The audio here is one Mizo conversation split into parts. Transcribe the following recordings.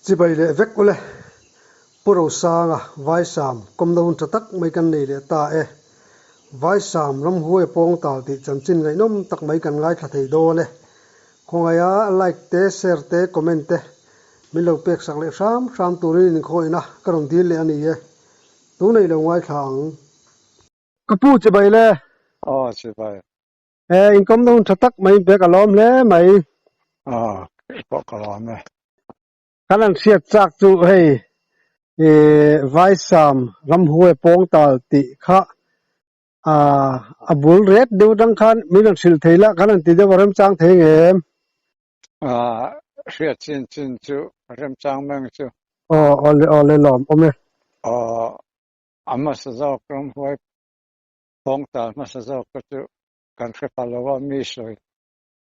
Chibai leh vek ule. Pu Rosanga, Vaisam, kawmna hun tha tak mai kan nei leh ta e. Vaisam ramhuai pawng tal tih chanchin ngaihnawm tak mai kan ngaithla thei dawn e. Khawngaia like te, share te, comment te min lo pek sak leh hram hram turin inkhawihna ka rawn dil leh a ni e. Tunei lo ngaithla ang. Ka pu chibai le. Aw chibai. He inkawmna hun tha tak mai in pek a lawm hle mai. Aw kei pawh ka lawm e. Kan han hriat chak chu hei Vaisam ramhuai pawngtal tih kha a bul ret deuh atang khan min rawn hrilh thei la kan han ti deuh a remchang thei nge em? Hriat chin chin chu remchang meng chu. Aw awle awle lawm awm e. Aw a hmasa zawk ramhuai Pawngtal hmasa zawk te chu kan hre pha lo a, mi sawi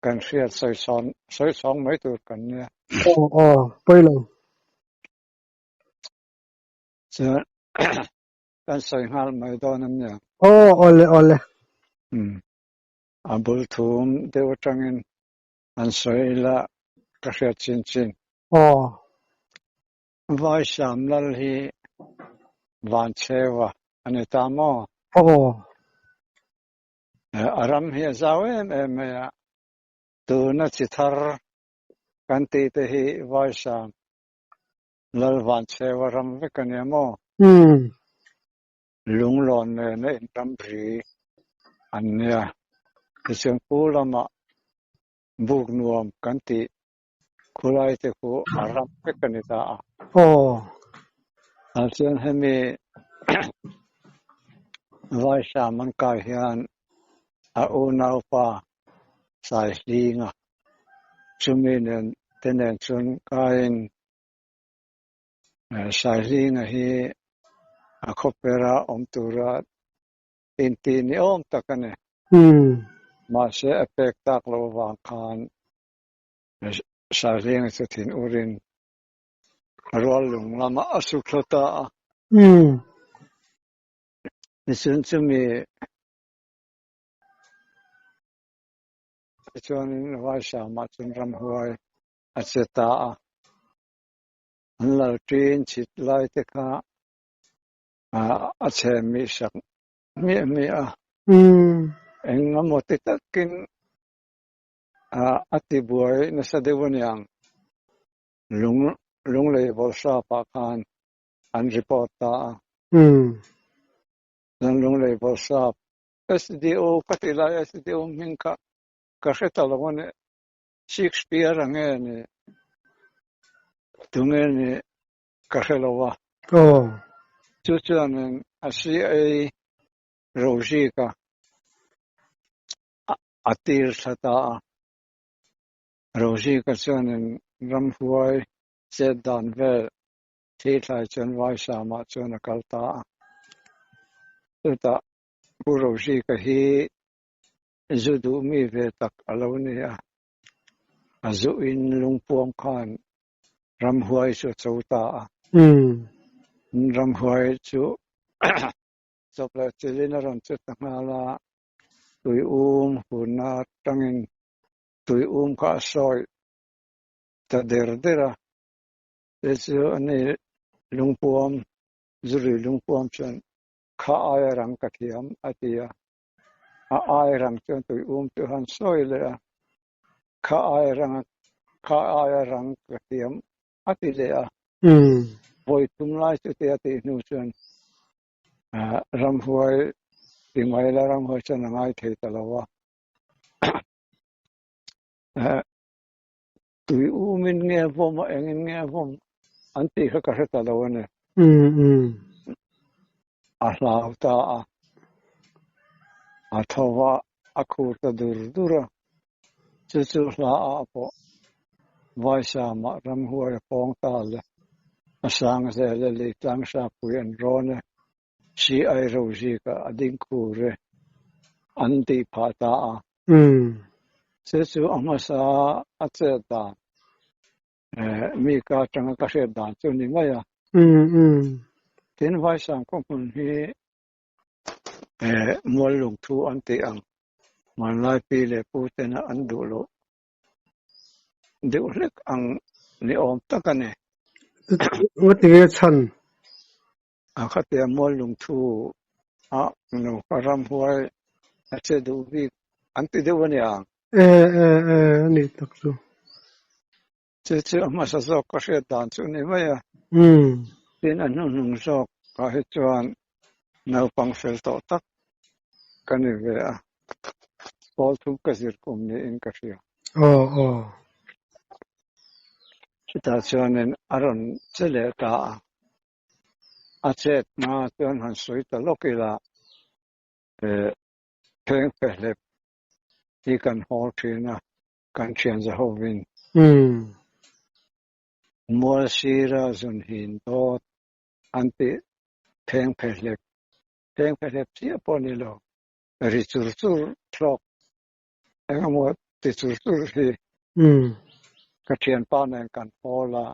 kan hriat sawi chhawn sawi chhawng mai tur kan nia. Aw aw pawi lo. Chuan kan sawi nghal mai dawn a nia. Aw awle awle. Umm a bul thum deuh atangin an sawi ila ka hriat chin chin. Aw. Vaisam lal hi Vanchheua a ni ta maw? Aw. A ram hi a zau em em mai a, tuna chi thar kan tih te hi Vaisam lal Vanchheua ram vek a nia maw? Umm. Lunglawn nena inramri an nia. Tichuan Pu lamah buk nuam kan tih Khulai te khu a ram vek a ni ta a. Aw. Ah chuan hemi Vaisam an kai hian a unaupa Saihlinga chumi nen te nen chuan kaiin Saihlinga hi a khawpera awm tura intih ni awm tak a ni. Mahse a pek tak loh avang khan Saihlinga chu thin urin rual lung lamah a su thla ta a. Tichuan chumi tichuanin Vaisama chuan ramhuai a che ta a. An lal ṭin chhit lai te kha a chhe mih sak hmiah hmiah a. Eng emaw ti takin a ti buai nasa deuh aniang. Lung Lunglei Bawlhsapah khan an report ta a. Chuan Lunglei Bawlhsap SDO ka tih lai SDO hming kha ka hre ta lo a ni. Shakespeare a nge ni tunge ni ka hre lo a. Chu chuanin a CA Rozika a tir thla ta a. Rozika chuanin ramhuai chet dan vel thi thlai chuan Vaisamah chuan a kal ta a. Chutah Pu Rozika hi zu duh mi ve tak a lo ni a. A zuin lungpuam khan ramhuai chu a cho ta a. Ramhuai chu chawp leh chilhin a rawn che ta nghal a. Tui um hunna atangin tui um kha a sawi ta der der a, te chu a ni lungpuam, zuri lungpuam chuan kha aia rang ka thiam a ti a, a aia rang chuan tui um chu han sawi leh a, kha aia rang kha aia rang ka thiam a ti leh a, vawi thum lai chutia tih hnu chuan Ramhuai ti mai la ramhuai chuan a ngai thei ta lo a. Tui umin nge vawm a engin nge vawm an tih kha ka hre ta lo a ni. A hlau ta a, a tho va a khur ta dur dur a. Chu chu hla ah pawh Vaisamah ramhuai a pawng ta le. A sang zel e lei tlang hrapui an rawn e, si ai rozika a ding khur e an tih phah ta a. Chu chu a hmasa a chet dan mi ka atanga ka hriat dan chu ni mai a. Tin Vaisam khaw hmun hi Mual lungthu an tih ang hmanlai pi leh pu tena an duh loh deuh hlek ang ni awm tak a ni. Ngati nge chhan? A khatia mual lungthu a no kha ramhuai a che duh bik an ti deuh a nia. E e e a nih tak chu. Chu chu a hmasa zawk ka hriat dan chu a ni mai a. Tin a hnuhnung zawk ah hi chuan naupang fel tawh tak ka ni ve a, pawl thum ka zir kum niin ka hria. Aw aw. Chutah chuanin a rawn che leh ta a, a chet hma chuan han sawi ta lawk ila, pheng fehlep hi kan hawl thin a, kan thian zahovin. Mual sira zun hin dawt an tih pheng fehlep, pheng fehlep chiah pawh ni lo, ri chur chur thlawk eng emaw ti chur chur hi ka thianpa nen kan hawl a,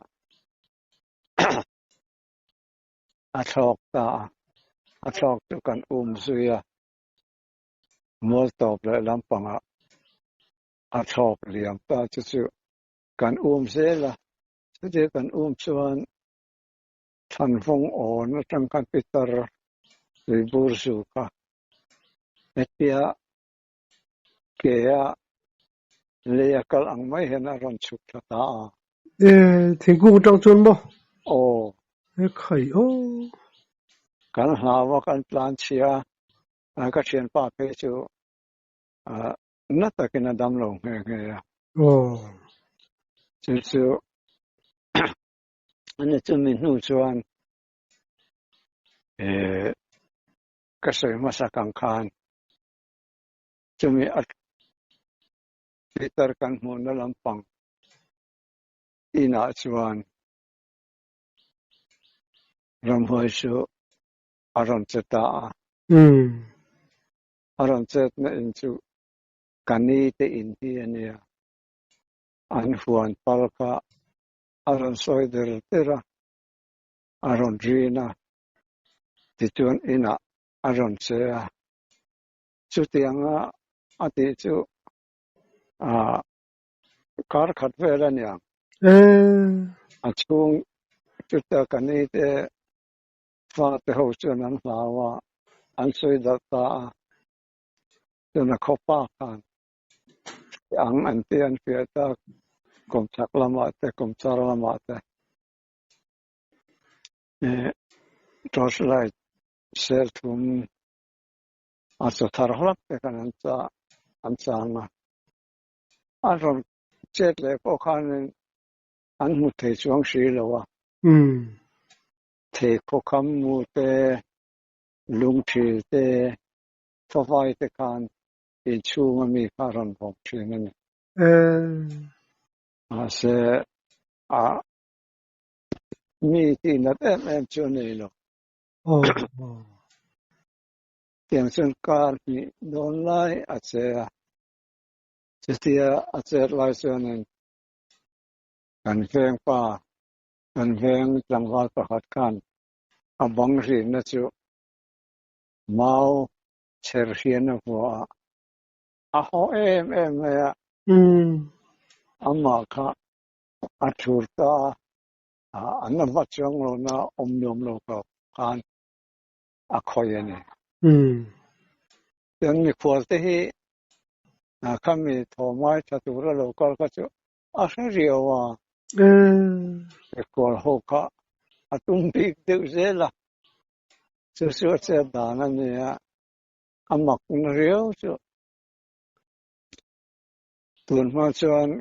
a thlawk ta a, a thlawk chu kan um zui a, mual tawp leh lampangah a thlawk liam ta chu chu kan um zel a, chutia kan um chuan Thlanvawng awn atang khan pitar tuibur zu kha hetia ke a lei a kal ang mai hian a rawn chhuk thla ta a. E, thingkung atang chuan maw? Aw. E khai aw. Kan hlau a, kan tlan chhia a, ka thianpa phei chu na takin a dam lo nghe nghe a. Aw. Chu chu Ani chumi hnu chuan ka sawi hmasak ang khan chumi a Peter kan hmuhna lampang inah chuan ramhuai chu a rawn che ta a. A rawn chetna in chu ka ni te in hi a nia. An huan pal kha a rawn sawi der der a, a rawn rin a, tichuan inah a rawn che a. Chutianga a tih chu ah kar khat vel a niang. A chhung chuta ka ni te fate ho chuan an hlau a, an sawi darh ta a. Chuan a khawpa khan ang an ti an fiah ta kum chak lamah te kum char lamah te torch light sel thum a chaw thar hlak te khan an cha an chang a a rawn chet leh pawh khanin an hmu thei chuang si lo a thei khawkham mu te lungthil te khawvai te khan inchhung a mi kha a rawn vawm thin a ni. Mahse, a mi tihnat em em chu a nei lo. Tiang chuan kar hnih dawn lai a che a, chutia a chet lai chuanin kan veng pa, kan veng tlangval pakhat khan a bang rinna chu mau chher hian a vuah a, a haw em em mai a. Amah kha a thur ta a, an la va chuang lo na awm nuam lo ka khan a khawih a ni. Chuan mikhual te hi khami thawmai tha tura lo kal kha chu a hre riau a. Mikhual ho kha a tum bik deuh zel a. Chu chu a chet dan a ni a, a mak na riau chu. Tun hma chuan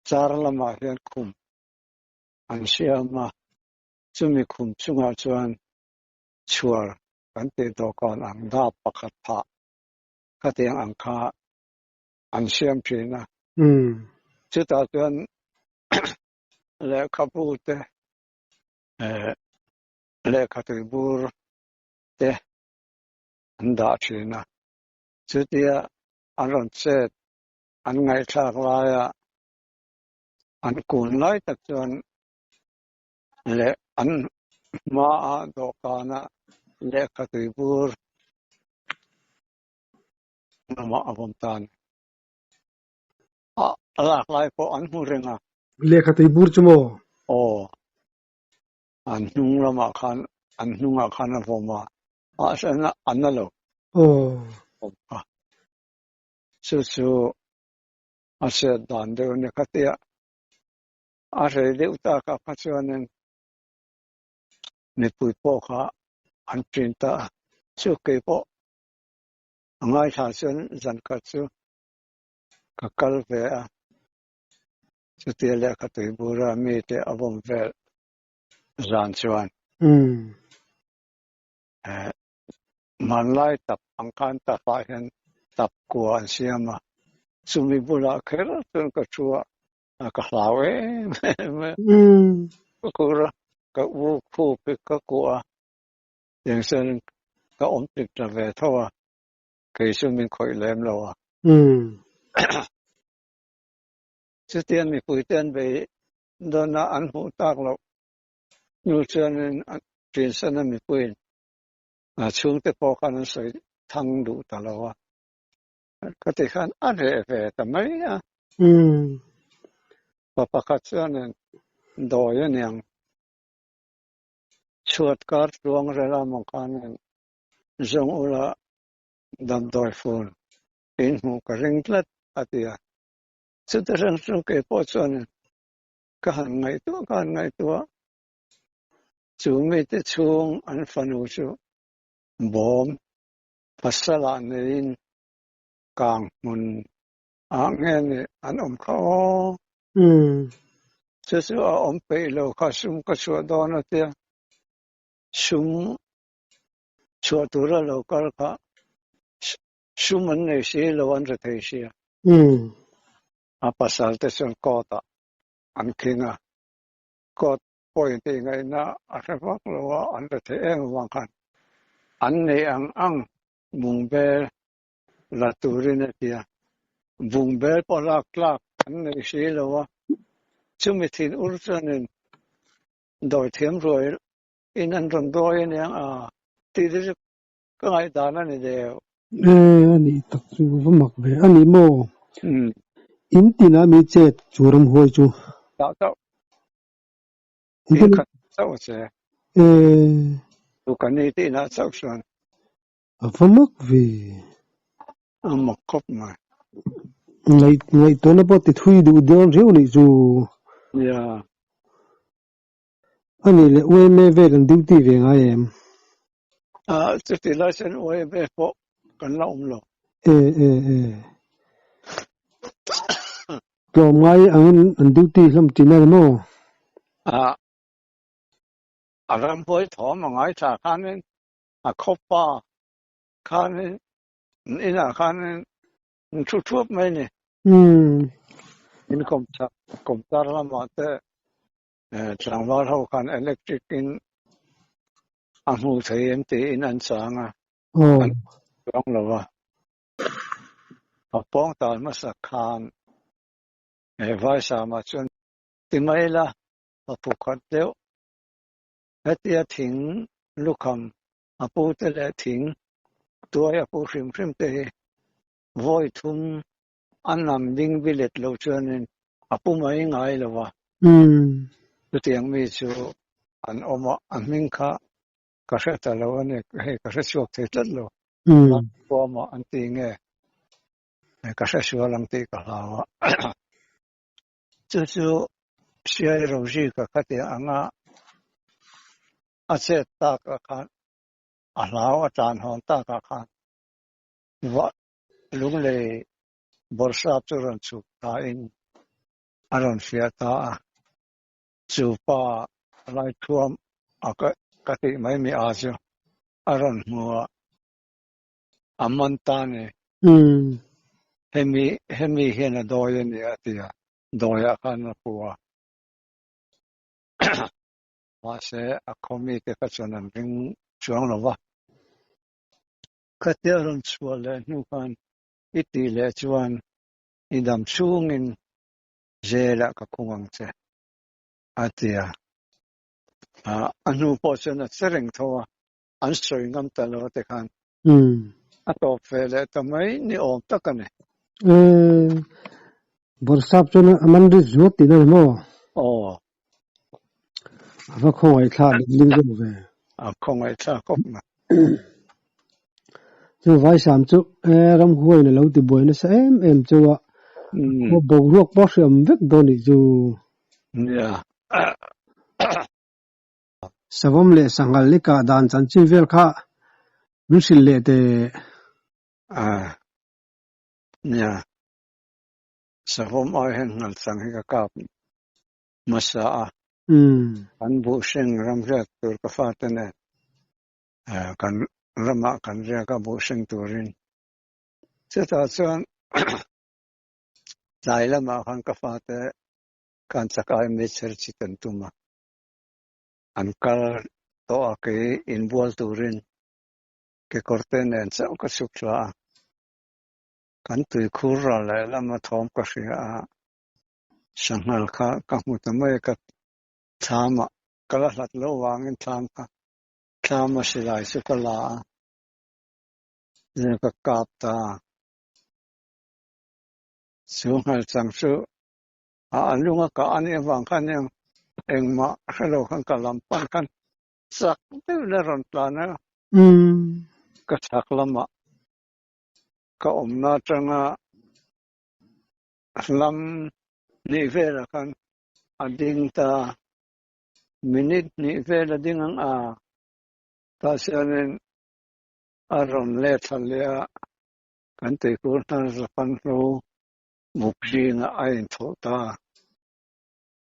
char lamah hian khum an siam a, chumi khum chungah chuan chhuar kan tih dawhkan ang dap pakhat phah khatiang ang kha an siam thin a. Chutah chuan lehkhabu te lehkha tuibur te an dah thin a, chutia an rawn chet an ngaihthlak laia an kun lai tak chuan leh an hmaa dawhkana lehkha tuibur lamah a vawm ta a ni. A lak lai pawh an hmu reng a. Lehkha tuibur chu maw? Aw. An hnung lamah khan an hnungah khan a vawm a, mahse a na lo. Awm a. Chu chu a hriat dan deuh a ni kha tia a rei deuh takah kha chuanin mipui pawh kha an ṭin ta a. Chu kei pawh a ngaithla chuan zan khat chu ka kal ve a. Chutia lehkha tui bura mite a vawm vel zan chuan hmanlai tap ang khan tapah hian tap kua an siam a, chumi bulah kher chuan ka thu a, ka hlau em em a, ka kur a, ka u khup hi ka kuah a, tiang chuan ka awm tik ta ve tho a, kei chu min khawih lem lo a. Chutiang mipuite an bei dawn a, an hmuh tak loh hnu chuanin Ṭinsana mipuiin a chhungte pawh khan an sawi thang duh ta lo a, ka ti khan a reh ve ta mai a. Pa pakhat chuanin dawi a niang, chhuat kar tluang rel a mawng khanin zawng ula damdawi fun in hmuh ka ring tlat a ti a. Chuta hrang chu kei pawh chuan ka han ngaihtuah ka han ngaihtuah chu mite chhung an fanu chu bawm pasalah neiin kang hmun ah nge ni an awm kha aw. Chu chu a awm peih lo kha sum ka chhuah dawn a tia sum chhuah tura lo kal kha Sum an nei si lo an ri thei sia. A pasal te chuan court ah an khing a, court pawhin tih ngaihna a hre vak lo a, an ri thei em avang khan an nei ang ang bungbel la turin a ti a, bungbel pawh lak tlak an nei si lo a, chumi thin ur chuanin dawithiam ruai in an rawn dawi aniang a tih te chu Ka ngaihdan a ni deuh. E, a nih tak chu va mak ve a ni maw? In tinah mi chet chu ramhuai chu. Tah chauh. In khat chauh che. E. Tu ka ni tih inah chauh chuan. A va mak ve. A mak khawp mai. Ngaihtuahna pawh ti thui duh dawn riau nih chu. Nia. A nih leh UMA vel an duty ve ngai em? Chuti lai chuan UMA pawh kan la awm lo. E e e. Tlawm ngai angin an duty hlawm tih na maw? A ramhuai thawm a ngaithla khanin a khawpa khanin inah khanin an thu thuap mai ni. In kawmchar lamah te Tlangval ho khan electric in a hmu thei em tiin an chang a, an chuang lo va. A pawng tal hmasa khan Vaisama chuan ti mai la, a phu khat deuh. Hetia thing lukham a pu te leh thing tuai a pu hrim hrim te hi vawi thum A nam ding bilet lo chuanin a pu mai ngai lo a. Chutiang mi chu an awm a, a hming kha ka hre ta lo a ni, hei ka hre chhuak thei tlat lo. Huama an ti nge, ka hre sual ang tih ka hlau a. Chu chu Siai Rozika kha tia anga a chet takah khan a hlau a tan hawn takah khan va Lunglei bawrhsap chu rawn chhuk ta in a rawn fiah ta a, chu pa Laithuam a ka tih mai mi a chu a rawn hmu a, a man ta ni. Hemi hemi hian a dawi a ni a ti a, dawiah khan a pu a. Mahse a khaw mite kha chuan an ring chuang lo va. Khatia rawn chhuah leh hnu khan i tih leh chuan i dam chhungin zelah ka khung ang che, a ti a. A hnu pawh chuan a che reng tho a, an sawi ngam ta lo te khan a tawp ve leh ta mai ni awm tak a ni. Bawrhsap chuan a man ri zuat tihna ni maw? Aw. A va khawngaihthlak letling deuh ve. A khawngaihthlak khawp mai. Chu Vaisam chu ramhuaiin a lo ti buai nasa em em chu a, a boruak pawh hriam vek dawn nih chu. Nia. Savawm leh sanghal i kah dan chanchin vel kha min hrilh leh teh. A. Nia. Savawm ai hian nghal chang hi ka kap hmasa a. Kan buhhring ram riak tur ka fate nen kan ramah kan riak a buhhring turin. Chutah chuan tlai lamah khan ka fate khan chakai meichher chi kan tum a. An kal tawh a kei inbual turin kekawrte nen chauh ka chhuk thla a. Kan tuikhur ral leh lama thawm ka hria a, sanghal kha ka hmu ta mai a, ka thlamah ka la hlat loh vangin thlam kha thlama silai chu ka la a, ka kap ta a. Chu nghal chang chu a a lunga kah a nih avang khan engmah hre lo khan ka lam pan khan chak deuhin a rawn tlan a, ka chhak lamah ka awmna atanga hlam hnih velah khan a ding ta, minute hnih vel a ding ang a, tah chuanin a rawn let thla leh a, kan tuikur hnar zapan hnu buk zingah a inthawh ta.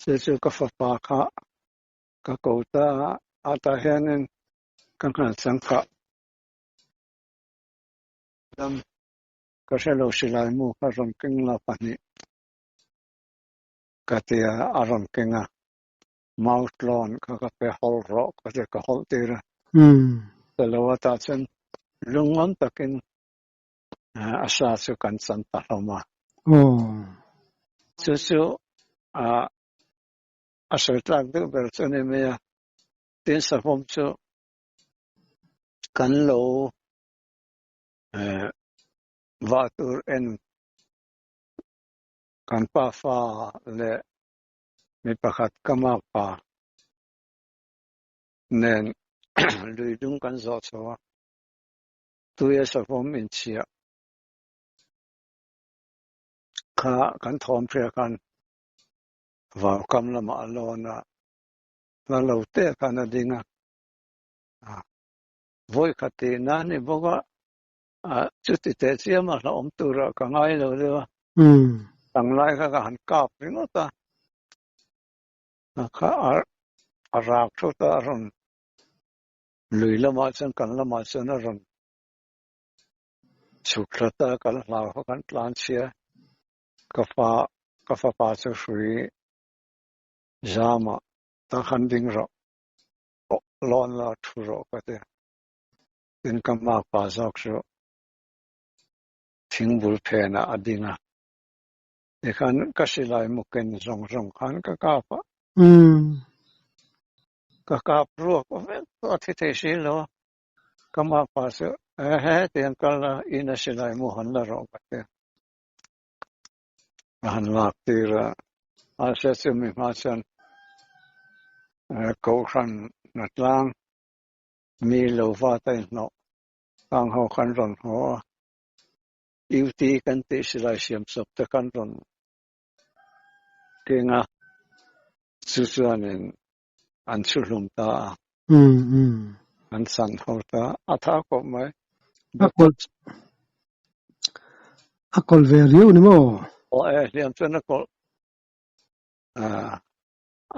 Chu chu ka fapa kha ka ko ta a, a tah hianin ka nghal changkah. Dam ka hre lo silai mu kha rawn keng la pahnih ka ti a, a rawn keng a, mau tlawn kha ka pe hawlh rawh ka ti a, ka hawlh tir a. Ka lo a tah chuan lungawm takin a sa chu kan chan ta hlawm a. Chu chu a sawi tlak deuh ber chu a ni mai a, tin savawm chu kan lo vah tur en kan pa fa leh mi pakhat ka mak pa nen lui dung kan zawh chho a, tuia savawm inchhiah kha kan thawm hria khan vau kam lamah a lawn a, hla lo te khan a ding a. Vawi khat tih na ni bawk a, chuti teh chiam a hlauhawm turah ka ngai lo deuh a, tanglai kha ka han kap ringawt a, kha a rak thut a, a rawn lui lamah chuan kan lamah chuan a rawn chhuk thla ta a, kan hlau kha kan tlan chhia, ka fa ka fapa chu hrui zamah ta khan ding rawh. Lawn la thu rawh ka ti. Tin ka makpa zawk chu thingbul phenah a ding a. Tikhan ka silai mu ken zawng zawng khan ka kap a. Ka kap ruak vek tawh a thi thei si lo a. Ka makpa chu ehe tiang kal la ina silai mu han la rawh ka ti. A han lak tir a, mahse chumi hma chuan Kohhran hnatlang mi lo vat a inhnawh kang ho khan rawn haw a, UT kan tih silai siam chawp te khan rawn keng a, chu chuanin an chhu hlum ta a, an chan ho ta a tha khawp mai. A kawlh ve riau ni maw? Aw e, hliam chuan a kawlh.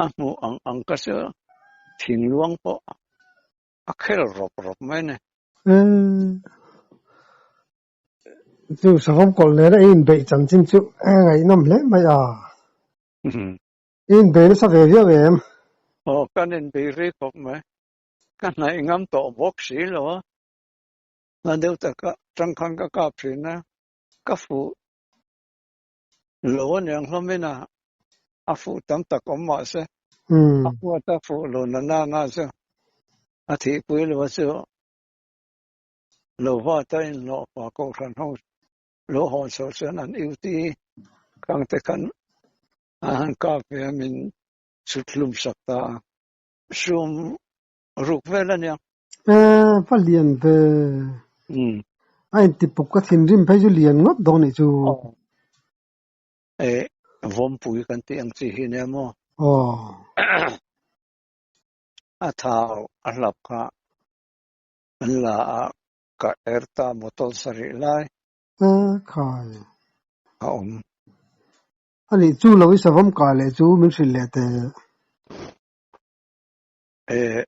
A hmuh ang ang ka chu thinluang pawh a khel rawp rawp mai ni. Chu savawm kawlh nena i inbeih chanchin chu ngaihnawm hle mai a. I inbei nasa ve viau em? Aw, kan inbei rei khawp mai. Ka hnaih ngam tawh bawk si lo a. Hla deuh taka tangkhan ka kap thin a, ka fuh lo a niang hlawmin a, a fuh tam tak awm mah se, a huat a fuh lo na na na chu a thihpui lo a chu lo vat a inhlawhfa kohhran ho lo hawn chhoh chuan an UT kang te khan an han kap ve a min chhut hlum sak ta a. Sum ruk vel a nia. Eh, va lian ve. Umm. A intipuk ka thinrim phei chu lian ngawt dawn nih chu. Aw. Eh, vawmpui kan tih ang chi hi nia maw? Aw. A thau a hlap kha an la a, ka er ta bottle sarih lai. Eh, khai. A awm. A nih chu lo i savawm kah leh chu min hrilh leh teh. Eh,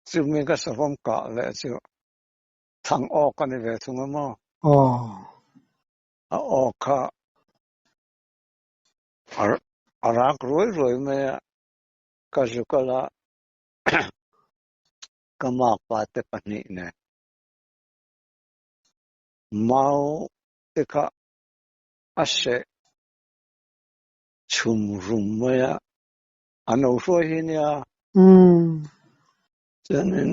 chumi ka savawm kah leh chu thang awk a ni ve thung a maw? Aw. A awk kha a rak ruai ruai mai a, ka zu kal a, ka makpa te pahnih nen mau te kha a seh chhum rum mai a, a no hruai hi nia. Chuanin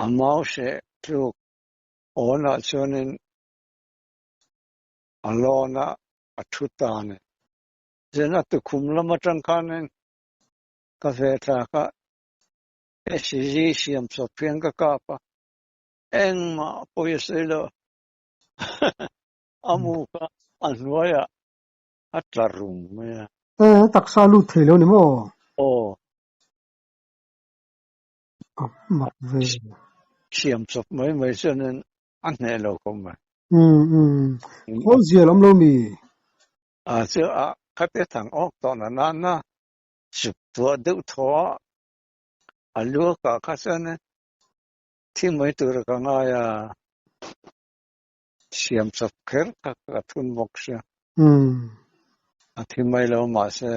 a mau seh tluk awnah chuanin a lawn a, a thu ta a ni. Chuan a tukhum lam atang khanin ka ve thlak a, SG siam chawp hian ka kap a, engmah pawi a sawi lo. A mu kha a hnuaiah a tla rum mai a. Eh, taksa a lut thei lo ni maw? Aw. A mak ve. Siam chawp mai mai chuanin a hneh lo khawp mai. Umm umm. Khawl zial awm lo mi? A chu a khate thang awk tawh na nana chuk tuah deuh thaw a, a luakah kha chuanin thi mai tur ka ngai a. Siam chawp kher kha ka thun bawk sia. A thi mai lo mahse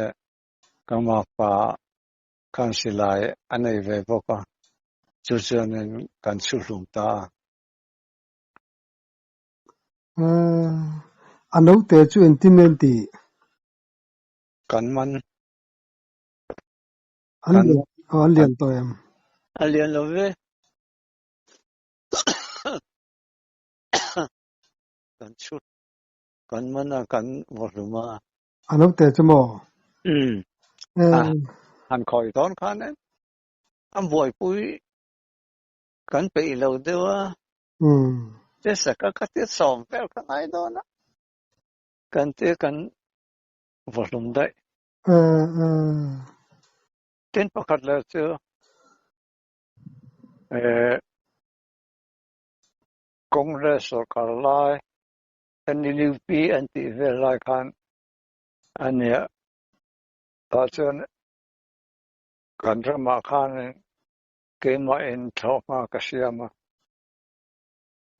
ka makpa khan silai a nei ve bawk a, chu chuanin kan chhu hlum ta a. A naute chu engtin nge an tih? Kan man. An lian, an lian tawh em? A lian lo ve. Kan chhu kan man a kan vaw hlum a. A naute chu maw? Umm. A han khawi dawn khan e a buaipui kan peih lo deuh a. Umm. Te saka ka ti sawm vel ka ngai dawn a. Kan ti kan vaw hlum daih. Tin pakhat leh chu eh Congress sorkar lai NLUP an tih vel lai khan a nia. Tah chuan kan ramah khan keimahin thlawhhma ka siam a.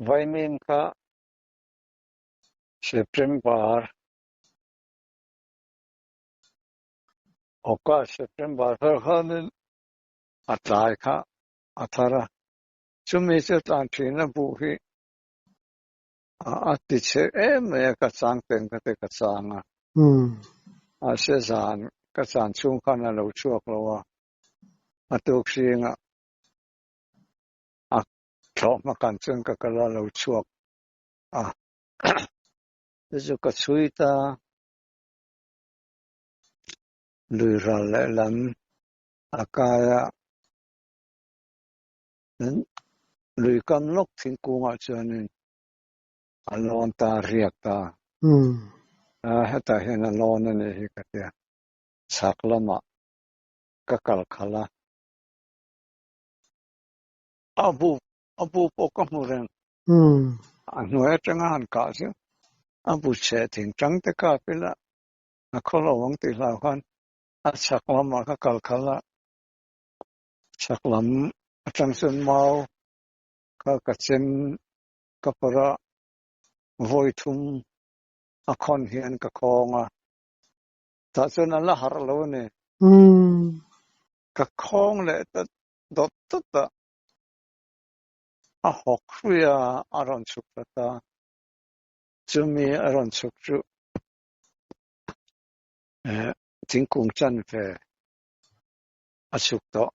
Vaimin kha September, August, September vel khanin a tlai kha a thar a. Chumi chu tlan thin a buh hi a ti chhe em mai a, ka chang teng kha te ka chang a. Mahse zan ka chan chhung khan a lo chhuak lo a, a tuk zingah a thlawh hmakan chuan ka kal a lo chhuak a. Chu chu ka chhui ta, lui ral lehlam a kai a. Lui kam lawk thingkungah chuanin a lawn ta a riak ta. Hetah hian a lawn a nih hi ka tia. Chhak lamah ka kal khalh a. A bu a bu pawh ka hmu reng. A hnuai atanga han kah chu a bu chhe thing tang te kap ila a khaw lo ang tih hlau khan a chhak lamah ka kal khalh a. Chhak lam atang chuan mau kha ka chem ka pawrh a, vawi thum a khawn hian ka khawng a, tah chuan a la harh lo a ni. Ka khawng leh ta dawt dawt a, a hawk hrui a, a rawn chhuk ta ta. Chumi a rawn chhuk chu thingkung chanve a chhuk tawh.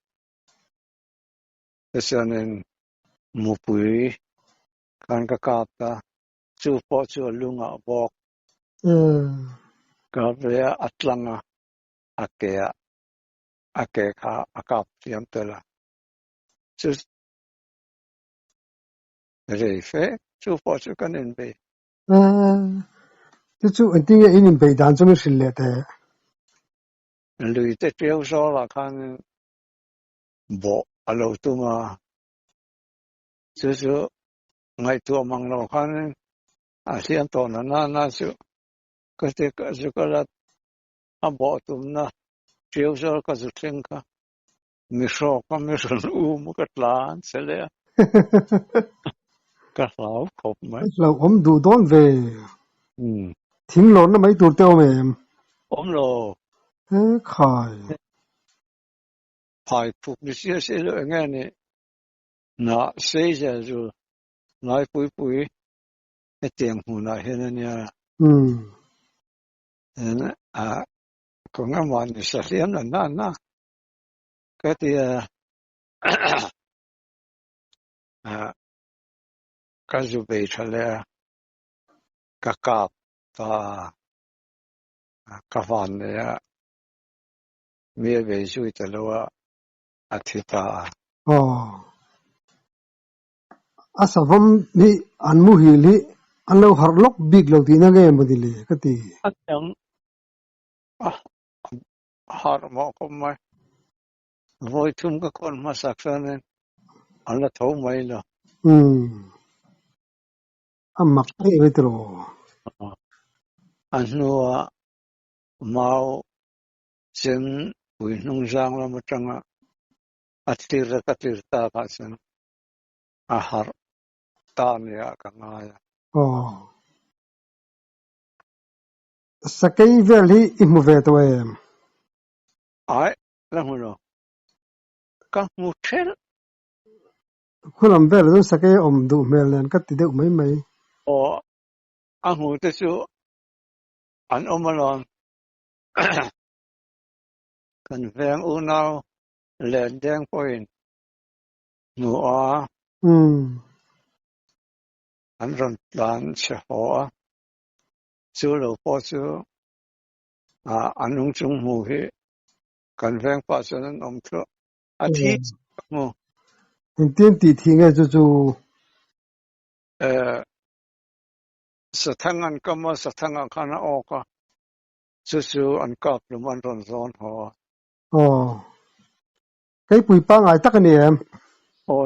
Tichuanin mupui khan ka kap a, chu pawh chu a lungah bawk. Kap ve a, a tlang a, a ke ah. A ke kha a kap hliam tel a, chu rei fe chu pawh chu kan inbei. Chu chu engtin nge in inbeih dan chu min hrilh leh teh? Lui te ṭiau zawlah khan bawh a lo tum a, chu chu ngaihtuah mang lo khan a hliam tawh na na na chu ka ti chu ka la a bawh tumna ṭiau zawl ka zu thleng kha mi hrawk a mi rawn um ka tlan che leh a, ka hlau khawp mai. Hlauhawm duh dawn ve. Thing lawrna mai tur te awm em? Awm lo. He khai. Phai phuk ni sia sia lo eng nge ni? Na sei zel chu lai pui pui hetiang hmunah hian a nia. Ka ngamah ni sa hliam la na na ka ti a, ka zu bei tha leh a, ka kap ta a, ka van nei a, mi a bei zui ta lo a, a thi ta a. Aw. A savawm hi an muhil hi an lo harh lawk bik lo tihna nge maw ni le ka ti. A dang a harh mawh khawp mai. Vawi thum ka khawn hmasak chuanin an la tho mai lo. Umm. A mak em em tiraw? A hnua mau chem pui hnung zang lam atanga a tlir a ka tlir tak ah chuan a harh ta nia ka ngai a. Aw. Sakei vel hi i hmu ve tawh em? Aih, la hmu lo. Ka hmu thelh. Khulam velah chuan sakei a awm duh hmel nen ka ti deuh mai mai. Aw, a hmu te chu an awm alawm. Kan veng unau len deng pawhin hmu a. An rawn tlan chhe haw a, chu lo pawh chu an ung chung hmu hi kan veng pah chuan an awm thluah. A thi ka hmu. Engtin tih thih nge chu chu? Sathang an kam a, sathang ah khan a awk a, chu chu an kap lum an rawn zawn haw a. Aw. Keipui pangngai tak a ni em? Aw.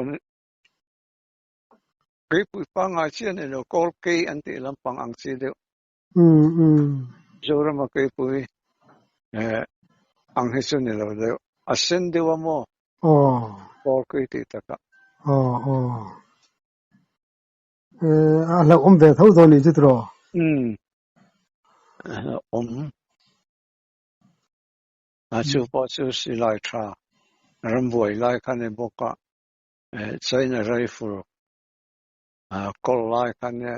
Keipui pangngai chi a ni lo, kawl kei an tih lampang ang chi deuh. Zorama keipui ang hi chu ni lo deuh. A sen deuh a maw? Kawl kei tih takah. Aw aw. A hlauhawm ve tho dawn nih chu tiraw? Umm. A hlauhawm. A chu pawh chu silai tha rambuai lai kha ni bawk a, China rifle kawl lai kha nia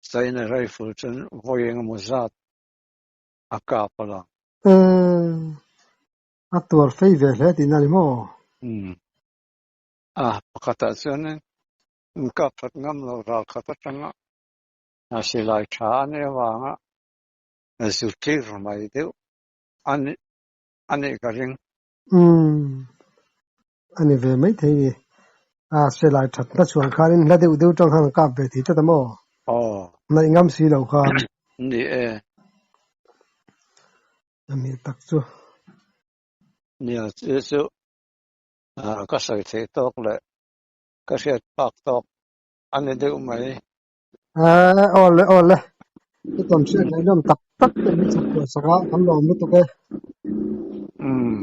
China rifle chuan vawi engemaw zat a kap a lang. A tuar fei ve hle tihna a ni maw? Umm. A pakhatah chuanin an kap that ngam lo ral khat atanga silai tha a nih avanga Zirtir mai deuh a nih ka ring. Umm, a ni ve maithei ni. A silai that na chhuan khanin hla deuh deuh tang khan an kap ve thei tlat a maw? Aw. Hnaih ngam si lo khan. Ni e. A ni tak chu. Nia, chu chu ka sawi theih tawk leh ka hriat phak tawk a ni deuh mai. Aw le aw le, i tawn hriat ngaihnawm tak tak te min chhak kuah sak a, kan lawm lutuk e. Umm.